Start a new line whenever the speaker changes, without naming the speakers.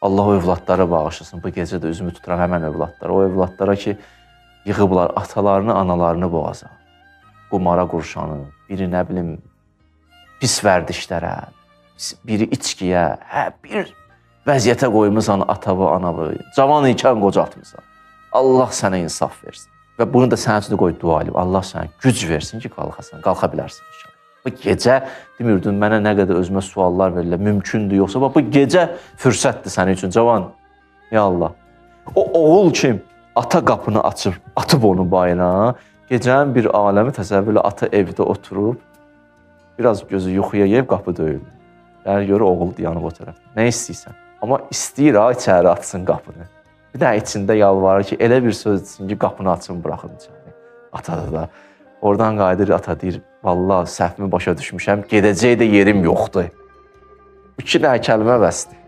Allah o övladlara bağışlasın. Bu gecə də üzümü tuturam həmən övladlara. O övladlara ki, yığıblar atalarını, analarını boğaza. Qumara qurşanı, biri nə bilim pis vərdişlərə, biri içkiyə, hə, bir vəziyyətə qoymusan atavı, anavı. Cavan ikən qocaltmısan. Allah sənə insaf versin. Və bunu da sənin üçün də qoy dua eləyim. Allah sənə güc versin ki, qalxasan, qalxa bilərsən inşallah. Bu gecə demirdin mənə nə qədər özümə suallar verirlər, mümkündür yoxsa bax bu gecə fürsətdir sənin üçün cavan. Ya Allah. O oğul kim ata qapını açıb, atıb onu bayıra. Gecənin bir aləmi təsəvvürlə ata evdə oturub biraz gözü yuxuya yeyib qapı döyüldü. Yəni görür oğul dayanıb o tərəfdə. Nə istəyirsən? Amma istəyir ha içəri atsın qapını. Bir də içində yalvarır ki, elə bir söz desin ki, qapını açın, buraxın içəri. Ata da oradan qayıdır, ata deyir, vallah səhvimi başa düşmüşəm, gedəcək də yerim yoxdur. İki dənə kəlmə bəsdir.